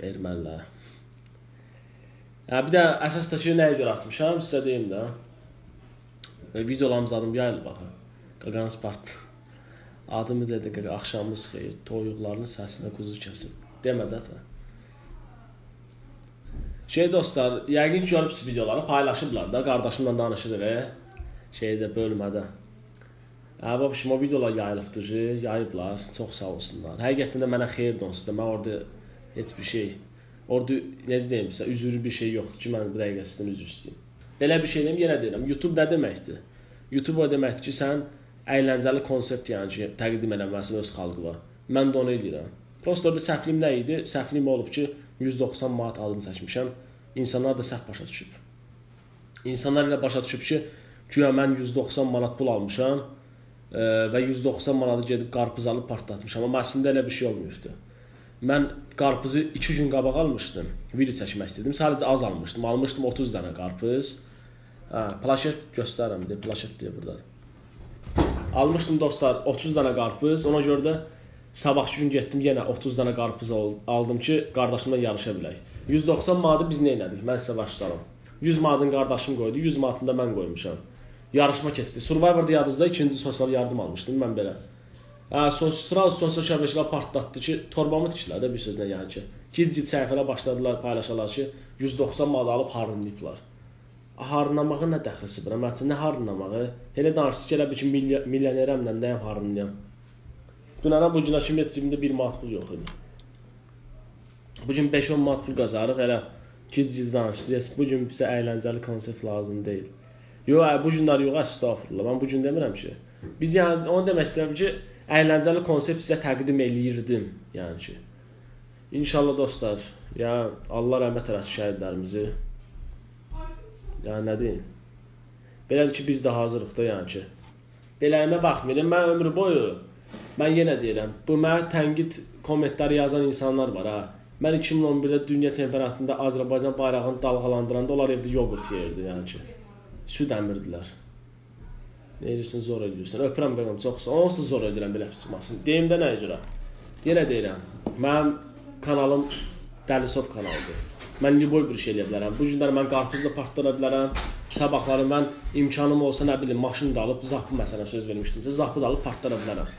Ermənilər. Hə, bir də əsas da ki, nəyə görə açmışam, sizə deyim də. Videolarımız adım yayılıb axı. Qaqanız partdı. Adımı dedi, qaqa, axşamınız xeyir. Toyuqların səsinə quzu kəsin. Demə də ta. Şey dostlar, yəqin ki, görübsünüz videoları, paylaşıblar da, qardaşımla danışırıq, şeydə, bölmədə. Hə, babişim, o videolar yayılıbdır, yayıblar, çox sağ olsunlar. Həqiqətən də mənə xeyir onsuz da, mən orada heç bir şey, orada, necə deyim sizə, üzürlü bir şey yoxdur ki, mən bu dəqiqə sizdən üzr istəyim. Belə bir şey deyim, yenə deyirəm, YouTube nə deməkdir? YouTube o deməkdir ki, sən əyləncəli konsept yəni ki, təqdim eləməlisin öz xalqına. Mən də onu eləyirəm. Prosto orada səhvliyim nə idi? Səhvliyim olub ki, 190 manat adını çəkmişəm. İnsanlar da səhv başa düşüb. İnsanlar elə başa düşüb ki, güya mən 190 manat pul almışam və 190 manatı gedib qarpız alıb partlatmışam. Amma əslində elə bir şey olmayıbdı. Mən qarpızı 2 gün qabaq almışdım. Video çəkmək istədim. Sadəcə az almışdım. Almışdım 30 dənə qarpız. Hə, plaşet göstərirəm deyə, plaşet deyə burada. Almışdım dostlar 30 dənə qarpız. Ona görə də sabahki gün getdim yenə 30 dənə qarpız aldım ki, qardaşımla yarışa bilək. 190 manatı biz nə elədik? Mən sizə başlarım. 100 manatını qardaşım qoydu, 100 manatını da mən qoymuşam. Yarışma keçdi. Survivor'da yadınızda ikinci sosial yardım almışdım mən belə. Hə, sıra sosial şəbəkələr partlatdı ki, torbamı tikdilər də bir sözlə yəni ki. Gid-gid səhifələr başladılar paylaşarlar ki, 190 manat alıb harınlayıblar. Harınlamağı nə dəxlisi bura? Mən üçün nə harınlamağı? Elə danışsız ki, elə bil ki, milyonerəmlə nəyəm harınlayam. Dünənə bu günə kimi cibimdə 1 manat pul yox idi. Bugün 5-10 manat pul qazarıq, elə gid-gid danışsız. Bugün bizə əyləncəli konsept lazım deyil. Yox, bu günlər yox, əstağfurullah. Mən bu gün demirəm ki. Biz yəni onu demək istəyirəm ki, əyləncəli konsept sizə təqdim eləyirdim, yəni ki. İnşallah dostlar, yəni Allah rəhmət eləsin şəhidlərimizi. Yəni nə deyim? Belədir ki, biz də hazırıq da, yəni ki. Beləyimə baxmayın, mən ömrü boyu, mən yenə deyirəm, bu mənə tənqid kommentləri yazan insanlar var, ha. Mən 2011-də dünya çempionatında Azərbaycan bayrağını dalğalandıranda onlar evdə yoğurt yeyirdi, yəni ki. Süd əmirdilər. Nə edirsən, zor edirsən. Öpürəm qaqam, çox sağ. Onsuz da zor edirəm belə çıxmasın. Deyim də nəyə görə? Yenə deyirəm, mənim kanalım Dəlisov kanalıdır. Mən liboy bir şey eləyə bilərəm. Bu günlər mən qarpız da partlara bilərəm. Sabahları mən imkanım olsa, nə bilim, maşını da alıb, zapı məsələn söz vermişdim. Zapı da alıb partlara bilərəm.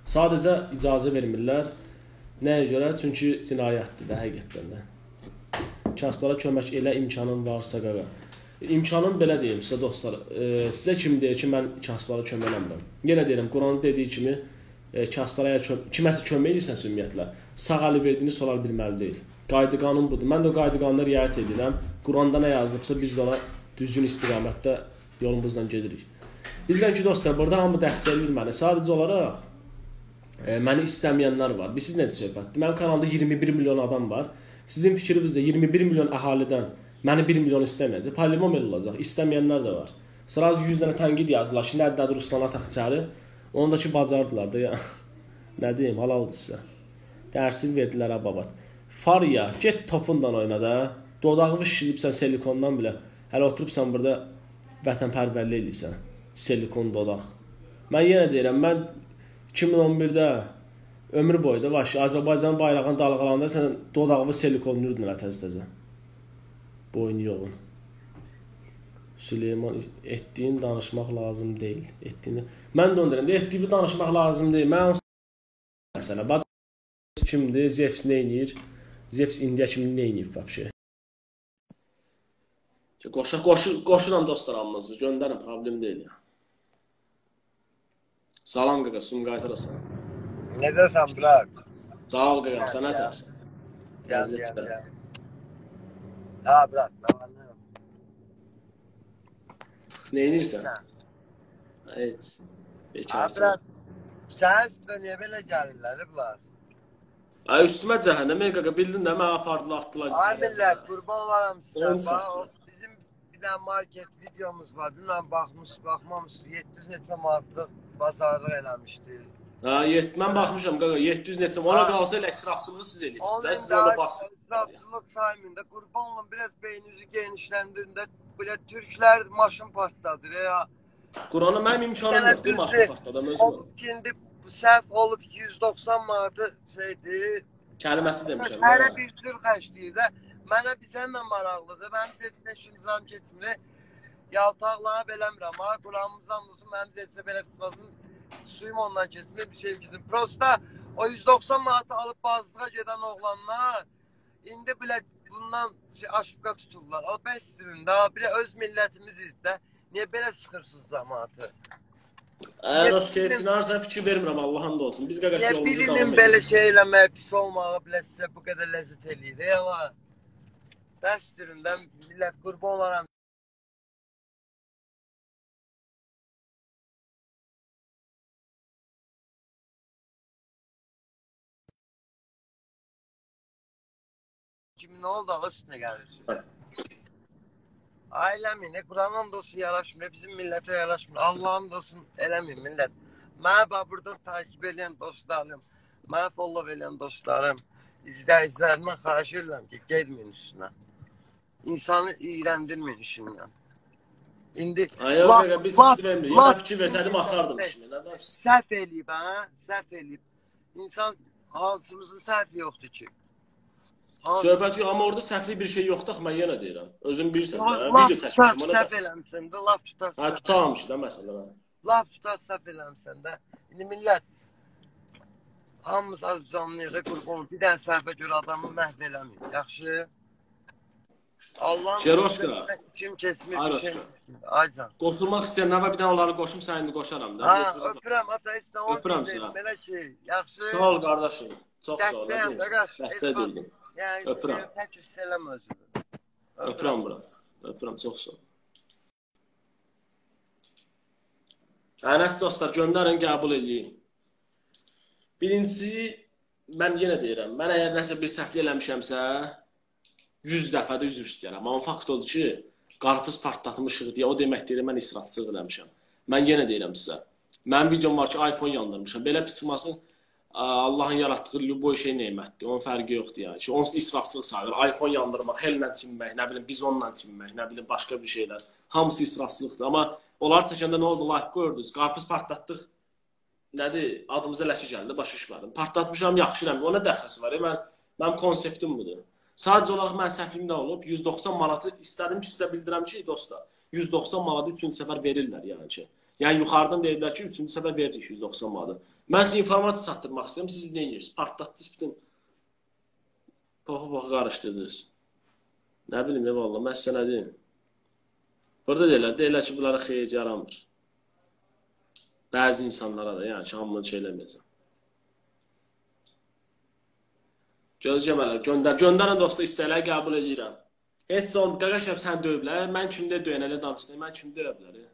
Sadəcə icazə vermirlər. Nəyə görə? Çünki cinayətdir də, həqiqətən də. Kasblara kömək elə imkanım varsa qaqa. İmkanım belə deyim sizə dostlar, sizə kim deyir ki, mən kasblara kömək eləmirəm. Yenə deyirəm, Quranın dediyi kimi, kasblara kiməsə kömək edirsənsə ümumiyyətlə, sağ əli verdiyini sol əl bilməli deyil. Qaydı qanun budur. Mən də o qaydı qanuna riayət edirəm. Quranda nə yazılıbsa biz də ona düzgün istiqamətdə yolumuzdan gedirik. Bilirəm ki, dostlar, burada hamı dəstəkləyir məni. Sadəcə olaraq məni istəməyənlər var. Bilirsiniz necə söhbətdir? Mənim kanalımda 21 milyon adam var. Sizin fikrinizdə 21 milyon əhalidən məni 1 milyon istəməyəcək. Polinom elə olacaq. İstəməyənlər də var. Sıraz 100 dənə tənqid yazdılar ki, nədir Ruslana ataq içəri. Onu da ki, bacardılar da. Ya. Nə deyim, halaldır sizə. Dərsi verdilər ha babat. Fariya, get topundan oyna da. Dodağını şişiribsən silikondan belə. Hələ oturubsan burada vətənpərvərlik eləyirsən. Silikon dodaq. Mən yenə deyirəm, mən 2011-də ömür boyu da başı Azərbaycanın bayrağını dalğalanda sən dodağını silikonluyurdun elə təzə-təzə. Boynu yoğun. Süleyman, etdiyin danışmaq lazım deyil. Etdiyini... Mən də onu deyirəm, etdiyini danışmaq lazım deyil. Mən məsələ, bak kimdir, Zevs nə eləyir? Zevs indiyə kimi nə eləyib vəbşə? Qoşuram dostlar hamınızı, göndərin, problem deyil ya. Salam qaqa, Sumqayıta da salam. Necəsən, brat? Sağ ol qaqam, sən nə tərsən? Gəl, gəl, gəl. Ha, brat, nə var, nə yox. Nə edirsən? Heç, bekarsan. Ha, brat, sənin üstünə niyə belə gəlirlər, bunlar? Ay, üstümə cəhənnəm, ey qaqa, bildin də, mənə apardılar, atdılar. Ay, millət, qurban olaram sizə. Bizim bir dənə market videomuz var, bilməm, baxmış, baxmamış, 700 neçə manatlıq bazarlıq eləmişdi. Ha, mən baxmışam qaqa, 700 neçə, ona qalsa elə israfçılığı siz eləyirsiniz də, siz ona basın. İsrafçılıq saymayın da, qurban olun, biraz beyninizi genişləndirin də, belə türklər maşın partladır ya. Qurana mənim imkanım yoxdur, maşın partladım, özüm. İndi səhv olub 190 manatı şeydir, Kəlməsi demişəm. Hərə bir cür xərcləyir də. Mənə bir səninlə maraqlıdır. Mənim zevklə işimizam keçmir. Yaltaqlanıb eləmirəm ha. Quranımızdan olsun, mənim zevklə belə pis olsun. Suyum ondan keçmir, bir şey keçmir. Prosta o 190 manatı alıb bazlığa gedən oğlanlar indi belə bundan şey, aşıqa tuturlar. Al bəs də, bir öz millətimiz idi də. Niyə belə sıxırsınız cəmaatı? Əgər keçinarsa fikir vermirəm, Allah and olsun. Biz qaqaş yolumuzu davam edirik. Belə şey eləmək, pis olmağı belə sizə bu qədər ləzzət eləyir. Eyvallah. Bəsdirin də, millət qurban olaram. Kimi nə oldu, Allah üstünə gəlir. Ailəmin, Quranın dostu yaraşmır, bizim millətə yaraşmır. Allah'ın dostun eləmir millət. Mənə bax buradan takip eləyən dostlarım, mənə follow eləyən dostlarım, izləyicilərimdən xahiş edirəm ki, getməyin üstünə. İnsanı iyrəndirməyin işindən. İndi ay, yox, biz fikir vermirik. Mən fikir versəydim atardım işini. Nədən? Səhv eləyib, hə? Səhv eləyib. İnsan hansımızın səhvi yoxdur ki. Söhbət yox, amma orada səhvli bir şey yoxdur axı, mən yenə deyirəm. Özün bilirsən də, video çəkmişəm. Səhv eləmişəm də, laf tutaq. Hə, tutamamış da məsələ mən. Laf tutaq səhv eləmişsən də. İndi millət, hamımız azcanlıyıq, qurban, bir dənə səhvə görə adamı məhv eləmir. Yaxşı? Allah'ın içim kesmir, bir şey kesmir. Aycan. Qoşulmaq istəyənlər var, bir dənə onları qoşum, sən indi qoşaram da. Ha, öpürəm, ata, heç nə öpürəm sənə. Belə şey, yaxşı. Sağ ol qardaşım, çox sağ ol. Dəstək deyildim. Yəni, öpürəm. Tək hiss eləmə özünü. Öpürəm bura. Öpürəm, çox sağ ol. Ənəs dostlar, göndərin, qəbul eləyin. Birincisi, mən yenə deyirəm, mən əgər nəsə bir səhvlik eləmişəmsə, 100 dəfədə üzr istəyirəm. Amma fakt oldu ki, qarpız partlatmışıq deyə, o demək deyir, mən israfçılıq eləmişəm. Mən yenə deyirəm sizə. Mənim videom var ki, iPhone yandırmışam. Belə pis çıxmasın. Allahın yaratdığı lüboy şey nemətdir. Onun fərqi yoxdur yəni ki, onsuz israfçılıq sayılır. iPhone yandırmaq, hellə çimmək, nə bilim bizonla çimmək, nə bilim başqa bir şeylər. Hamısı israfçılıqdır. Amma onlar çəkəndə nə oldu? Like qoyurdunuz. Qarpız partlatdıq. Nədir? Adımıza ləkə gəldi, başa düşmədim. Partlatmışam, yaxşı eləmişəm. Ona dəxlisi var. Mənim konseptim budur. Sadəcə olaraq mən səhvim nə olub? 190 manatı istədim ki, sizə bildirəm ki, dostlar, 190 manatı 3-cü səfər verirlər yəni ki. Yəni yuxarıdan deyirlər ki, 3-cü səfər veririk 190 manatı. Mən sizə informasiya çatdırmaq istəyirəm, siz nə edirsiniz? Partlatdınız bütün. Poxu-poxu qarışdırdınız. Nə bilim, eyvallah, mən sizə nə deyim? Burada deyirlər, ki, bunlara xeyir yaramır. Bəzi insanlara da, yəni ki, hamını şey eləməyəcəm. Gözləmələr, göndər. Göndərin dostlar, istəkləri qəbul eləyirəm. Heç son, qaqaşov sən döyüblər, mən kimdə döyən, elə danışsın, mən kimdə döyə bilər?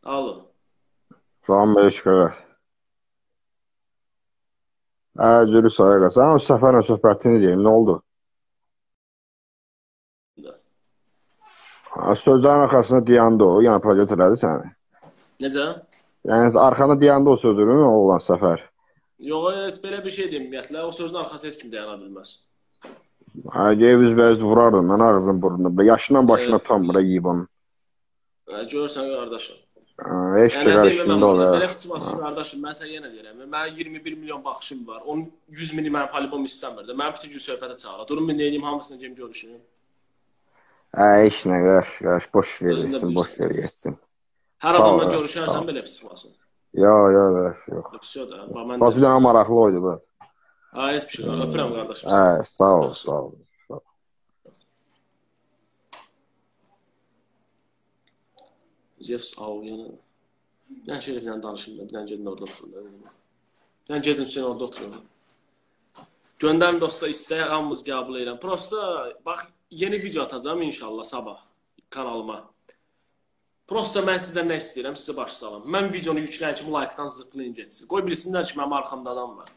Alo. Salam əleykum. Hə, dürüst ayağa. Sən o səfərlə söhbətini deyim, nə oldu? Sözlərin arxasında dayandı o, yəni projet elədi səni. Necə? Yəni arxanda dayandı o sözünün, o olan səfər. Yox, heç belə bir şey deyim, ümumiyyətlə, o sözün arxasında heç kim dayana bilməz. Hə, gedib üzbəüz vurardım, mən ağzım burnunu, yaşından başına tam bura yiyib onu. Görürsən qardaşım. Heç bir qarışımda olur. Belə çıxmasın qardaşım, mən sənə yenə deyirəm. Mənim 21 milyon baxışım var. Onun 100 mini mənim polibom istəmirdi. Mənim bütün gün söhbətə çağırır. Durum bir neynim, hamısını gedim görüşüm. Heç nə, qardaş, boş verirsin, boş ver, getsin. Hər adamla görüşərsən, belə çıxmasın. Yox, yox, yox. Bas bir dənə maraqlı oydu bu. Ha, heç bir şey yox. Öpürəm qardaşım. Hə, sağ ol, sağ ol. Zevs av, yəni. Bir dənə şeylə bir dənə danışım, bir dənə gedin orada oturun. Bir dənə gedin Hüseyin orada oturun. Göndərin dostlar, istəyər hamımız qəbul edirəm. Prosta, bax, yeni video atacağım inşallah sabah kanalıma. Prosta mən sizdən nə istəyirəm, sizə baş salam. Mən videonu yükləyən kimi like-dan zıplayın getsin. Qoy bilsinlər ki, mənim arxamda adam var.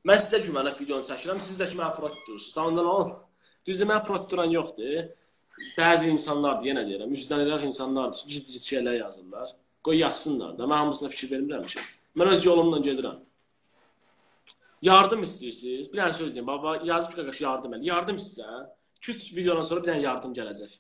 Mən sizə güvənib videonu çəkirəm, siz də ki, mənə protib durursunuz. Tamam, nə olur? Düzdür, mənə protib duran yoxdur. Bəzi insanlardır, yenə deyirəm, üzlənirək insanlardır, ciddi şeylər yazırlar. Qoy yazsınlar da, mən hamısına fikir vermirəm ki. Mən öz yolumla gedirəm. Yardım istəyirsiniz, bir dənə söz deyim, baba, yazıb ki, qardaş, yardım elə. Yardım istəyirsən, 2-3 videodan sonra bir dənə yardım gələcək.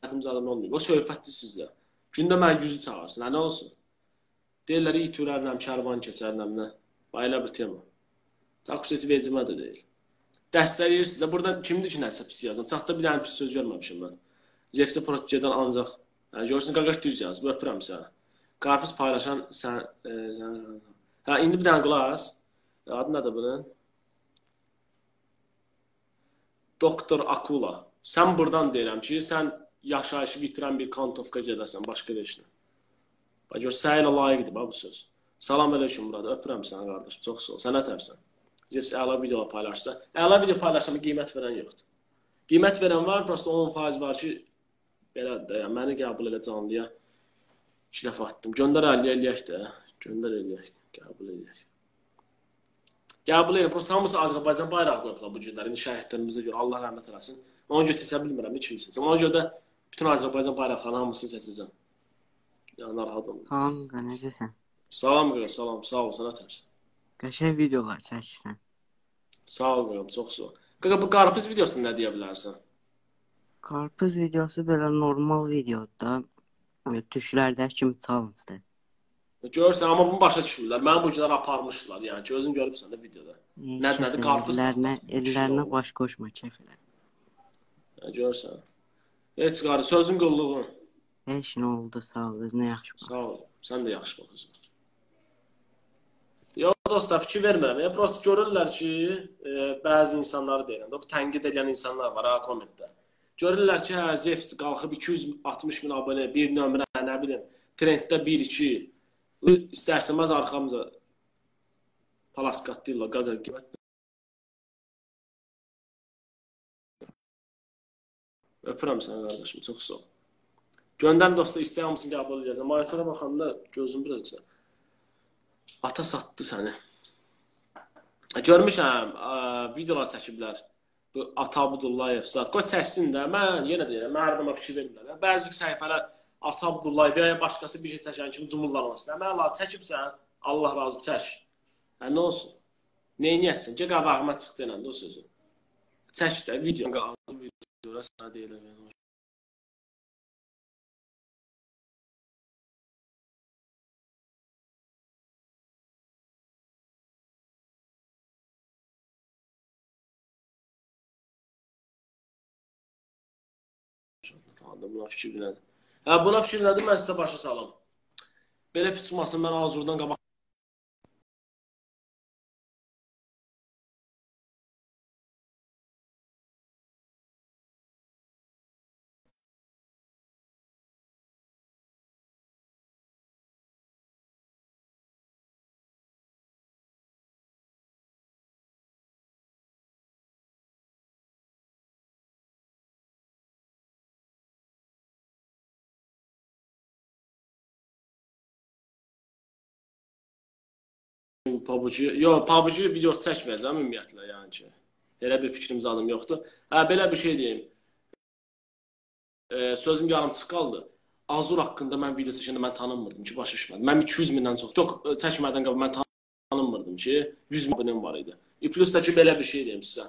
Narahatım zaten olmayıb. O söhbətdir sizdə. Gündə mən yüzü çağırsın. Hə, nə olsun? Deyirlər, it ürərnəm, kərvan keçərnəm, nə? Bax, elə bir tema. Takus heç vecimə də deyil. Dəstəkləyirsiniz də. Burada kimdir ki, nəsə pis yazın? Çatda bir dənə pis söz görməmişim mən. Zevsə Protgedən ancaq. Hə, görürsün, qaqaş düz yaz. Öpürəm sənə. Qarpız paylaşan sən... Hə, indi bir dənə qulaq as. Adı nədir bunun? Doktor Akula. Sən buradan deyirəm ki, sən yaşayışı bitirən bir kantovka gedəsən, başqa bir işlə. Bax, gör, sənə ilə layiqdir bax, bu söz. Salam əleykum Murad, öpürəm səni qardaşım, çox sağ ol. Sən nətərsən? Zevs əla videolar paylaşsa. Əla video paylaşsam qiymət verən yoxdur. Qiymət verən var, prosta 10% var ki, belədir də, yəni, məni qəbul elə canlıya 2 dəfə atdım. Göndər eləyək də, göndər eləyək, qəbul eləyək. Qəbul eləyək, prosta hamısı Azərbaycan bayrağı qoyublar bu günlər, indi şəhidlərimizə görə, Allah rəhmət eləsin. Ona görə seçə bilmirəm, kimi seçəm. Ona görə də bütün Azərbaycan bayraqlarının hamısını seçəcəm. Yəni, narahat olma. Salam, qaqa, necəsən? Salam, qaqa, salam, sağ ol, sənə tərsin. Qəşəng videolar çəkirsən. Sağ ol, qaqam, çox sağ ol. Qaqa, bu qarpız videosunu nə deyə bilərsən? Qarpız videosu belə normal videodur da, türklərdəki kimi challenge-dır. Görürsən, amma bunu başa düşmürlər. Məni bu günlər aparmışdılar, yəni ki, özün görübsən də videoda. Nədir, qarpız? Ellərinə baş qoşma, kef elə. Görürsən. Heç qarı, sözün qulluğun. Heç nə oldu, sağ ol, özünə yaxşı bax. Sağ ol, sən də yaxşı bax özünə. Yox, dostlar, fikir vermirəm. Prosta görürlər ki, bəzi insanları deyirəm, bu tənqid edən insanlar var ha, kommentdə. Görürlər ki, hə, Zevs qalxıb 260 min abunə, bir nömrə, nə bilim, trenddə 1-2. İstər-istəməz arxamıza palaskat deyirlər, qaqa qiymət. Öpürəm səni qardaşım, çox sağ ol. Göndərin dostlar, istəyən hamısını qəbul edəcəm. Monitora baxanda gözüm biraz güzel. Ata satdı səni. Görmüşəm, videolar çəkiblər. Bu Ata Abdullayev zat. Qoy çəksin də, mən yenə deyirəm, mən hər adama fikir vermirəm. Bəzi səhifələr Ata Abdullayev ya başqası bir şey çəkən kimi cumurlar olsun. Mən Allah çəkibsən, Allah razı çək. Hə, nə olsun? Neyniyəsən? Gəl qabağıma çıx denən də o sözü. Çək də, video sənə deyirəm. Buna fikir bilədim. Hə, buna fikir bilədim, mən sizə başa salım. Belə pis çıxmasın, mən Azurdan qabaq. PUBG, yox, PUBG videosu çəkməyəcəm ümumiyyətlə, yəni ki. Elə bir fikrim zadım yoxdur. Hə, belə bir şey deyim. Sözüm yarımçıq qaldı. Azur haqqında mən video çəkəndə mən tanınmırdım ki, başa düşmədim. Mənim 200 mindən çox, TikTok çəkmədən qabaq mən tanınmırdım ki, 100 min abunəm var idi. Plus da ki, belə bir şey deyim sizə.